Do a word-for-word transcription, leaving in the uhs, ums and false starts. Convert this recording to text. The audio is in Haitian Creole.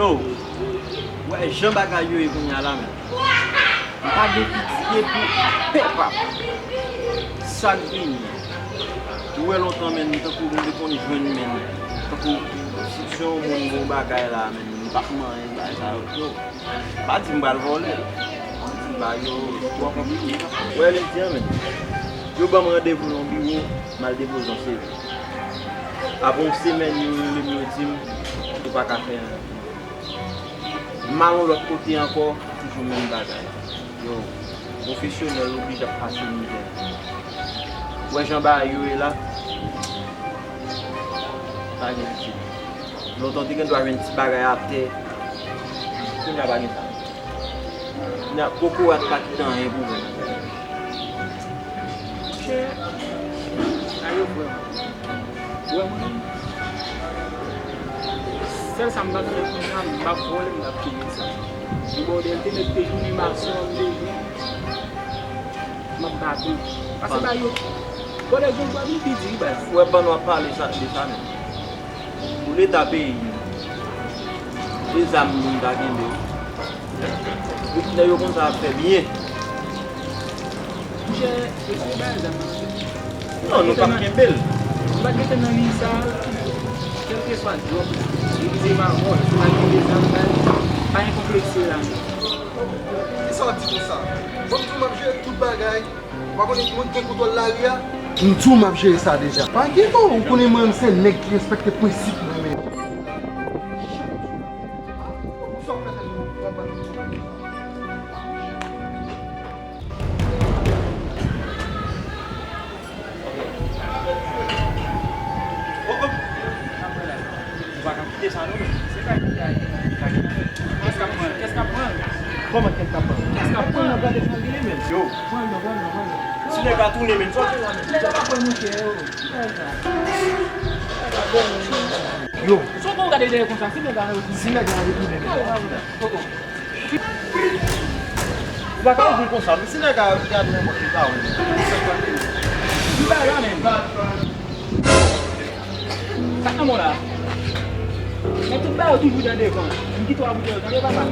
Yo, w wè jan bagay yo ye kounye a la, men. M pa gen pitye pou pèp ap. Sa k vini an? Ou wè lontan, men, tankou m te konn jwenn, men, tankou si se yon moun bon bagay la, men, m p ap manyen bagay sa yo. Yo, pa di m pral vòlè l. M di bagay yo twò konplike. Ou wè, jodi a, men, yo ban m randevou nan yon biwo, m al depoze yon C V. Apre yon semèn, yo rele m, yo di m, yo pa ka fè anyen. M al yon lòt kote ankò, toujou menm bagay. Yo, pwofesyonèl oblije ap pase mizè. Ou wè jan bagay yo ye la? Pa gen pitye. Lontan w te gen dwa jwenn ti bagay atè. Kounye a pa gen sa. Kounye a kokorat pa kite anyen pou vin. Monchè, sa yo vrèman. Vrèman, sèl sa m p ap fè kounye a, m p ap vòlè, m p ap kenbe sa. Yon bòdèl te mèt te jounen mason an, m te jwenn. M ap bat ou. Pase ba yo. Bòdèl gen dwa vin pi di, baz. Ou wè, pandan w ap pale sa, de sa menm. Pou leta peyi nou, se zam moun ta kenbe wi. Nèg yo konn sa y ap fè byen. Monchè, yo te bay zam nan. Non, nou p ap kenbe l. Nou pa t gentan nan liy sa a. Kèlkeswa djòb, depi se pa vòl, si w pa kenbe zam, pa, pa gen konplekse la. Kisa w ap di konsa? Bon, m di w m ap jere tout bagay. Ou pa konnen mwen gen kontwòl lari a? M di w m ap jere sa deja. Pa enkyete w, ou konnen mwen menm se nèg ki respekte prensip mwen menm. Ou pa ka kite sa non. Se pa kite a, kès k ap pran l? Kès k ap pran l? Kòman kès k ap pran l? Kès k ap pran l? Nan gade fanmi li menm. Yo. Pran l non, pran l non, pran l non. Ti nèg la tounen menm. Sòti la menm. Nèg la pa pran mouche yo. Yo. Sòt ou gade dèyè konsa, si nèg la retounen. Si nèg la retounen menm. Oh, oh. Ou pa ka ouvri l konsa, men si nèg a gade yon bòt li pa wè. Li pa la menm. Sa k nan men w la? Men tout bagay yo toujou nan devan. M kite w ap boute yo, tande papa.